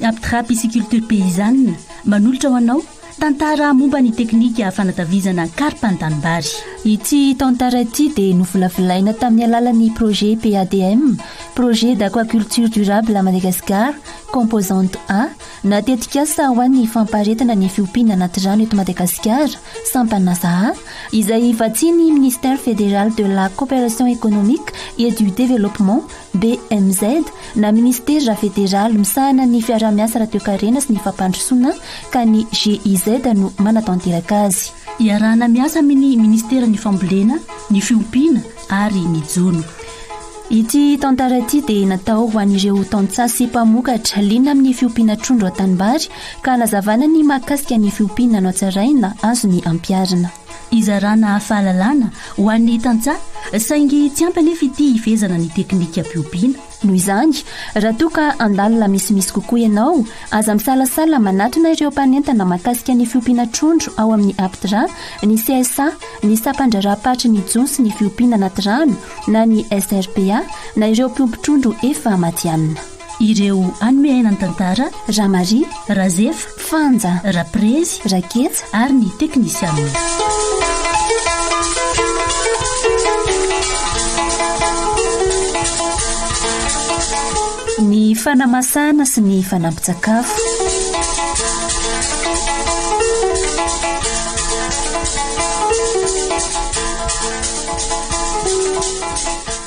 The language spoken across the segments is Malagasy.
Ny APDRA Pisciculture Paysanne manolotra ho anao tantara momba ny teknika fanatavizana karpa an-tanimbary. Ity tantara ity dia novolavolaina tamin'ny alalan'ny projet PADM, Projet d'Aquaculture Durable à Madagascar, Composante A, na tetikasa ho an'ny fampaharetana ny fiompiana anaty rano eto Madagasikara, sampan'asa A, izay vatsian'ny Ministère fédéral de la Coopération économique et du Développement, BMZ, na Minisitera federaly misahana ny fiaraha-miasa ara-toekarena sy ny fampandrosoana ka ny GIZ no manatanteraka azy. Iarahana miasa amin'ny Minisiteran'ny Fambolena, ny Fiompiana ary ny Jono. Ity tantara ity dia natao ho an'ireo tantsaha sy mpamokatra liana amin'ny fiompiana trondro an-tanimbary ka hanazavana ny mahakasika ny fiompiana nohatsaraina azony ampiharina. Izarana fahalalana ho an'ny tantsaha, saingy tsy ampy anefa ity hifehezana ny teknikam-piompiana. Noho izany, raha toa ka handalina misimisy kokoa ianao, aza misalasala manatona ireo mpanentana mahakasika ny fiompiana trondro ao amin'ny APDRA, ny CSA, ny Sampan-draharaham-paritry ny Jono sy ny Fiompiana anaty rano, na ny SRPA, na ireo mpiompy trondro efa matihanina. Ireo hanome aina ny tantara, Ramaria, Razefa, Fanja, Raprezy, Raketsa, ary ny teknisianina. Ny fanamasahana sy ny fanampin-tsakafo.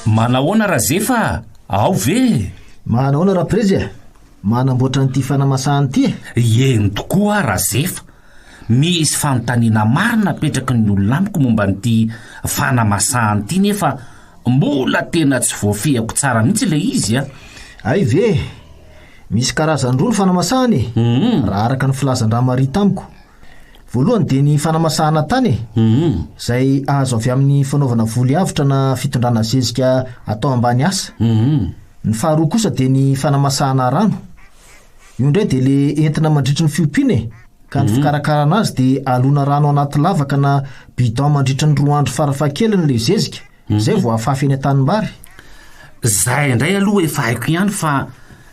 Manahoana Razefa a! Ao ve? Manahoana Raprezy a! Manamboatra an'ity fanamasahana ity e! Eny tokoa Razefa! Misy fanontaniana maro napetraky ny olona amiko momba an'ity fanamasahana ity nefa mbola tena tsy voafehiko tsara mihitsy ilay izy a! Hay ve e! Misy karazany roa ny fanamasahana e! Raha araka ny filazan-dRamaria tamiko. Voalohany dia ny fanamasahana tany e! Izay azo avy amin'ny fanaovana voly avotra na fitondrana zezika atao ambany asa. Ny faharoa kosa dia ny fanamasahana rano. Io indray dia le entina mandritry ny fiompiana e! Ka ny fikarakarana azy dia alona rano anaty lavaka na bidon mandritry ny roa andro farafahakeliny le zezika, izay vao afafy eny an-tanimbary. Zay indray aloha efa haiko ihany fa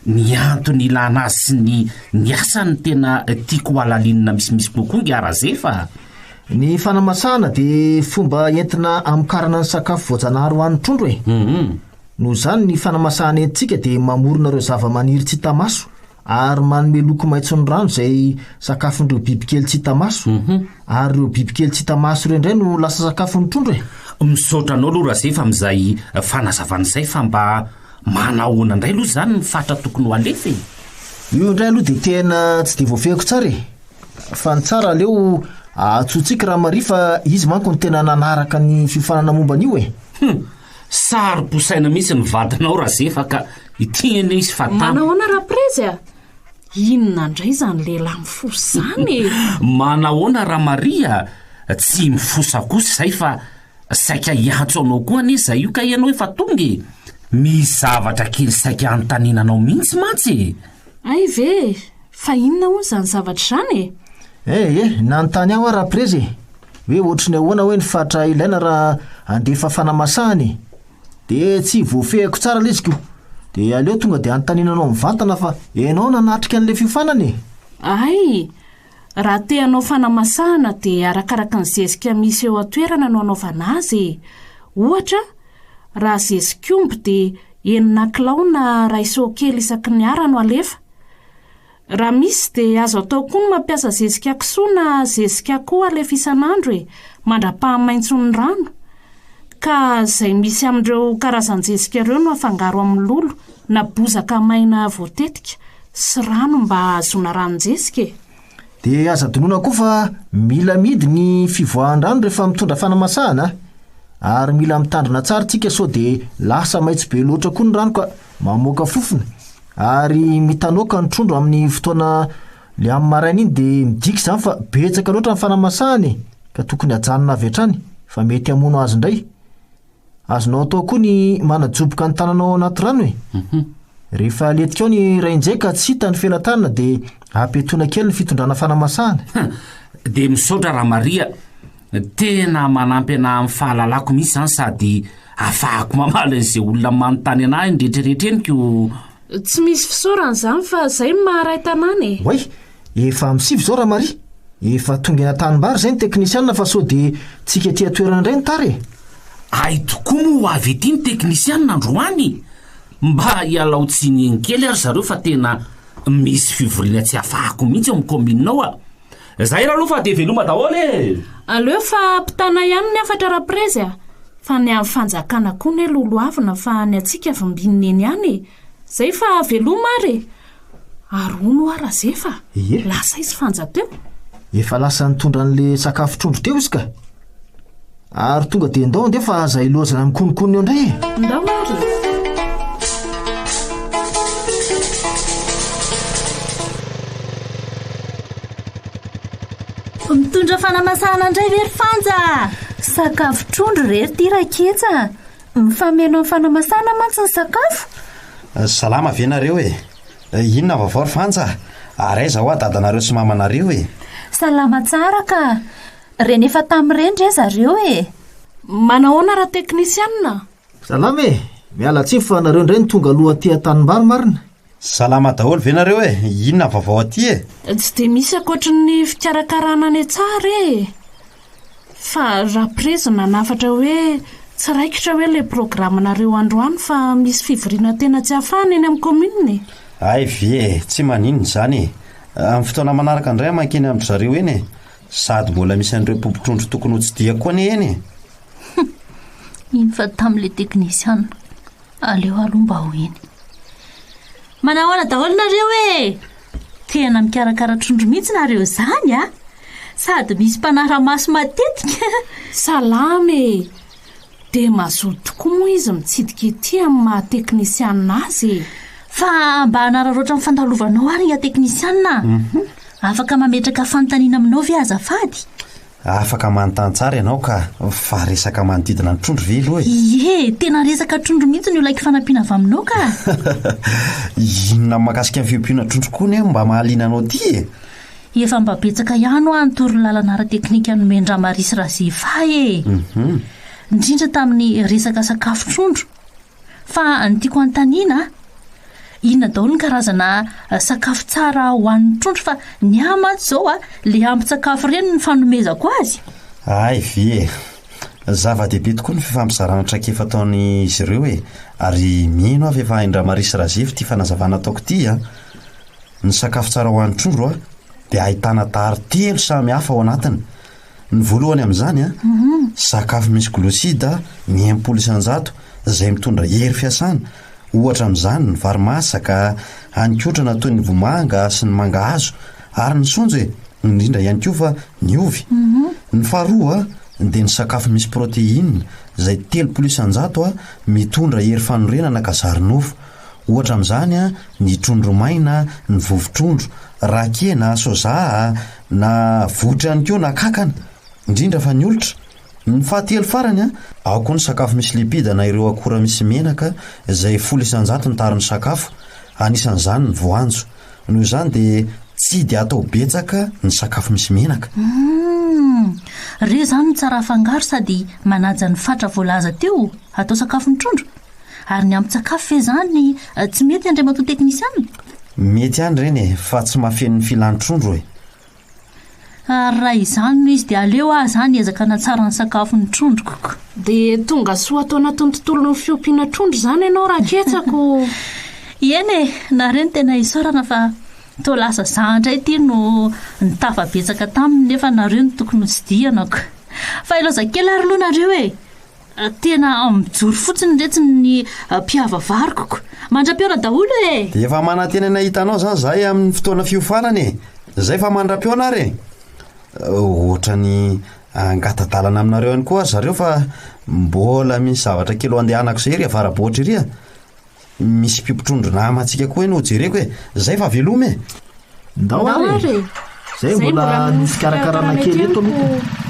ny antony ilana azy sy ny ny asany no tena tiako ho halalinina misimisy kokoa nge Razefa a! Ny fanamasahana dia fomba entina hamokarana ny sakafo voajanahary ho an'ny trondro e! Noho izany ny fanamasahana entintsika dia mamorona ireo zavamaniry tsy hita maso ary manome loko maitso ny rano izay sakafon'ireo bibikely tsy hita maso. Ary ireo bibikely tsy hita maso ireo indray no lasa sakafon'ny trondro e! Misaotra anao aloha Razefa amin'izay fanazavana izay fa mba manahoana indray aloha izany ny fatra tokony ho alefa e? Io indray aloha dia tena tsy dia voafehiko tsara e! Fa ny tsara aleo antsointsika Ramaria fa izy manko no tena nanaraka ny fiofanana momba an'io e! Hum! Saro-posaina mihitsy ny vadinao Razefa ka ity anie izy fa tam. Manahoana Raprezy a! Inona indray izany lehilahy mifosa izany e? Manahoana Ramaria a! Tsy mifosa kosa izay fa saika hiantso anao koa anie izay io ka ianao efa tonga e! Misy zavatra kely saika hanontaniana anao mihitsy mantsy e! Hay ve e! Fa inona hono izany zavatra izany e? Eh eh, nanontany aho hoa Raprezy e! Hoe ohatry ny ahoana hoe ny fatra ilaina raha handefa fanamasahana e? Dia tsy voafehiko tsara ilay izy ko! Dia aleo tonga dia anontaniana anao mivantana fa ianao nanatrika an'ilay fiofanana e! Hay! Raha te hanao fanamasahana dia arakaraka ny zezika misy eo an-toerana no anaovana azy e! Ohatra, raha zezik'omby dia enina kilao na iray seau kely isaky ny ara no alefa. Raha misy dia azo atao koa ny mampiasa zezika kisoa na zezika akoho alefa isan'andro e, mandra-pahamaintson'ny rano. Ka izay misy amin'ireo karazan-jezika ireo no afangaro amin'ny lolo na bozaka maina voatetika sy rano mba hahazoana ranon-jezika e. Dia aza adinoina koa fa mila mihidy ny fivoahan-drano rehefa mitondra fanamasahana a! Ary mila mitandrina tsara tsika sao dia lasa maitso be loatra koa ny rano ka mamoaka fofona. Ary mitanoaka ny trondro amin'ny fotoana le amin'ny maraina iny dia midika izany fa betsaka loatra ny fanamasahana e! Ka tokony hajanona avy hatrany fa mety hamono azy indray. Azonao atao koa ny manajoboka ny tananao ao anaty rano e! Rehefa aletika ao ny rainjay ka tsy hita ny felatanana dia ampiatoana kely ny fitondrana fanamasahana. Dia misaotra Ramaria, tena manampy anah amin'ny fahalalako mihitsy izany sady afahako mamaly an'izay olona manontany anah eny rehetrarehetra eny ko. Tsy misy fisaorana izany fa izay no maha ray tanàna e! Oay! Efa amin'ny sivy izao Ramaria! Efa tonga eny an-tanimbary izay ny teknisianina fa sao dia tsika aty an-toerana indray no tara e! Hay tokoa moa ho avy ety ny teknisianina androany! Mba ialao tsiny eny kely ary zareo fa tena misy fivoriana tsy afahako mihitsy ao amin'ny kaominina ao a! Zay raloha fa dia veloma daholo e! Aleo fa ampitana ihany ny hafatra Raprezy a! Fa ny an'ny fanjakana koa ne lolohavina fa ny antsika vimbinina eny ihany e! Zay fa veloma ary e! Ary hono hoa Razefa a! Ie. Lasa izy Fanja teo? Efa lasa nitondra an'le sakafo trondro teo izy ka! Ary tonga dia ndao andeha fa aza ilozana mikononkonona eo indray e! Ndao ary e! Mitondra fanamasahana indray ve ry Fanja a? Sakafo trondro re ry ty Raketsa a! Mifameno amin'ny fanamasahana mantsy ny sakafo. Salama ve nareo e? Inona vaovao ry Fanja a? Ary aiza hoa dadanareo sy mamanareo e? Salama tsara ka! Reny efa tamin'ireny re zareo e! Manahoana ra-teknisianina? Salama e! Miala tsiny fa nareo indray no tonga aloha aty an-tanimbary marina? Salama daholo ve nareo e? Inona vaovao aty e? Tsy dia misy ankoatry ny fikarakarana any an-tsaha re e! Fa Raprezy nanafatra hoe tsy raikitra hoe ilay programanareo androany fa misy fivoriana tena tsy ahafahana eny amin'ny commune e! Hay ve e! Tsy maninona izany e! Amin'ny fotoana manaraka indray aho mankeny amin-dry zareo eny e! Sady mbola misy an'ireo popotrondro tokony ho tsidihako koa anie eny e! Hum! Iny fa tamin'ilay teknisiana. Aleo aloha mba ho eny. Manahoana daholo nareo e! Tena mikarakara trondro mihitsy nareo izany a! Sady misy mpanara-maso matetika. Salama e! Dia mazoto tokoa moa izy mitsidika ety amin'ny maha teknisianina azy e! Fa mba hanararaotra ny fandalovanao ary nga teknisianina a! Afaka mametraka fanontaniana aminao ve azafady? Afaka manontany tsara ianao ka, fa resaka manodidina ny trondro ve aloha e? Ie, tena resaka trondro mihitsy no ilaiko fanampiana avy aminao ka! Inona mahakasika ny fiompiana trondro koa anie mba mahaliana anao ity e? Efa mba betsaka ihany hoa ny torolalana ara-teknika nomen-dRamaria sy Razefa e! Indrindra tamin'ny resaka sakafo trondro. Fa ny tiako hanontaniana a, inona daholo ny karazana sakafo tsara ho an'ny trondro fa ny ahy mantsy izao a, le ambin-tsakafo ireny no fanomezako azy. Hay ve e! Zava-dehibe tokoa ny fifampizarana traikefa ataon'izy ireo e! Ary mino aho fa efa hain-dRamaria sy Razefa ity fanazavana ataoko ity a! Ny sakafo tsara ho an'ny trondro dia ahitana tary telo samy hafa ao anatiny. Ny voalohany amin'izany, sakafo misy glosida ny 60% izay mitondra hery fiasana, ohatra amin'izany ny vary masaka, haninkotrana toy ny vomanga sy ny mangahazo ary ny saonjo e, indrindra ihany koa fa ny ovy. Ny faharoa dia ny sakafo misy protéine izay 30% mitondra hery fanorenana ka zary nofo. Ohatra amin'izany ny trondro maina, ny vovo-trondro, ra-kena, soja, na votry ihany koa na kankana, indrindra fa ny olitra. Ny fahatelo farany, ao koa ny sakafo misy lipida na ireo akora misy menaka izay 10% ny tarin'ny sakafo, anisan'izany ny voanjo. Noho izany dia tsy dia atao betsaka ny sakafo misy menaka. Humm! Ireo izany no tsara afangaro sady manaja ny fatra voalaza teo atao sakafon'ny trondro? Ary ny ambin-tsakafo ve izany tsy mety Andriamatoa teknisiana? Mety ihany ireny e, fa tsy mahafeno ny filan'ny trondro e. Ary raha izany no izy dia aleo aho izany hiezaka hanatsara ny sakafon'ny trondroko ko. Dia tonga soa ato anatin'ny tontolon'ny fiompiana trondro izany ianao Raketsako. Eny e, nareo no tena isaorana fa toa lasa za indray ity no nitafa betsaka taminy nefa nareo no tokony hotsidihana ko. Fa ilaoza kely ary aloha nareo e. Tena mijoro fotsiny retsy ny mpihava varikoko. Mandra-pihaona daholo e! Dia efa manantena ny hahita anao izany izahay amin'ny fotoana fiofanana e! Izay fa mandra-pihaona ary e! Ohatran'ny hangata-dalana aminareo ihany koa ary zareo fa mbola misy zavatra kely ho andehanako izay ery avara-bohitra ery a! Misy mpiompy trondro namantsika koa eny hojereko e! Zay fa veloma e! Ndao ary e! Zay mbola ny fikarakarana kely eto aloha ko.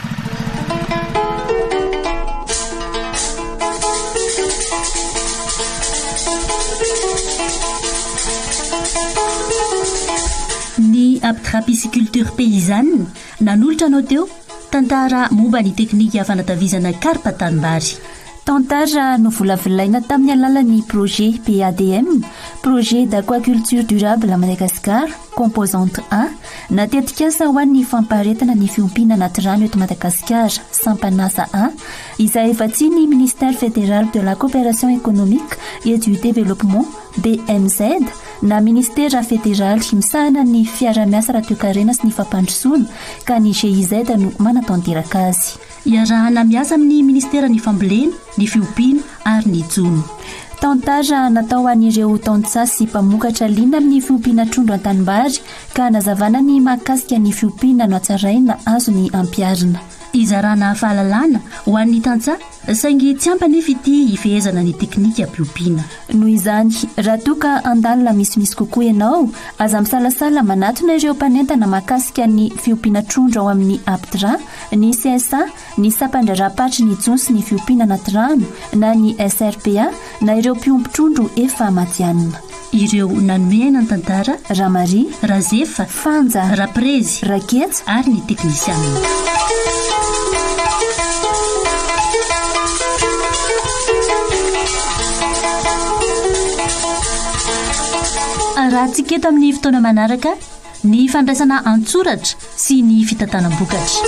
Ny Apdra Pisciculture Paysanne nanolotra anao teo tantara momba ny teknika fanatavizana karpa tanimbary. Tantara novolavolaina tamin'ny alalan'ny projet PADM, Projet d'Aquaculture Durable à Madagascar, Composante A, na tetikasa ho an'ny fampaharetana ny fiompiana anaty rano eto Madagasikara, Sampan'asa A, izay vatsian'ny Ministère fédéral de la Coopération économique et du Développement, BMZ, na Ministera federaly misahana ny fiarahamiasa ara-toekarena sy ny fampandrosoana, ka ny GIZ no manatanteraka azy. Iarahana miasa amin'ny Ministeran'ny Fambolena, ny Fiompiana ary ny Jono. Tantara natao ho an'ireo tantsaha sy mpamokatra liana amin'ny fiompiana trondro an-tanimbary ka hanazavana ny mahakasika ny fiompiana nohatsaraina azony ampiharina. Izarana fahalalana ho an'ny tantsaha saingy tsy ampy anefa ity hifehezana ny teknikam-piompiana. Noho izany, raha toa ka handalina misimisy kokoa ianao, aza misalasala manatona ireo mpanentana mahakasika ny fiompiana trondro ao amin'ny APDRA, ny CSA, ny sampan-draharaham-paritry ny jono sy ny fiompiana anaty rano, na ny SRPA, na ireo mpiompy trondro efa matihanina. Ireo nanome aina ny tantara, Ramaria, Razefa, Fanja, Raprezy, Raketsa, ary ny teknisianina. Arahantsika eto amin'ny fotoana manaraka ny fandraisana an-tsoratra sy ny fitantanam-bokatra.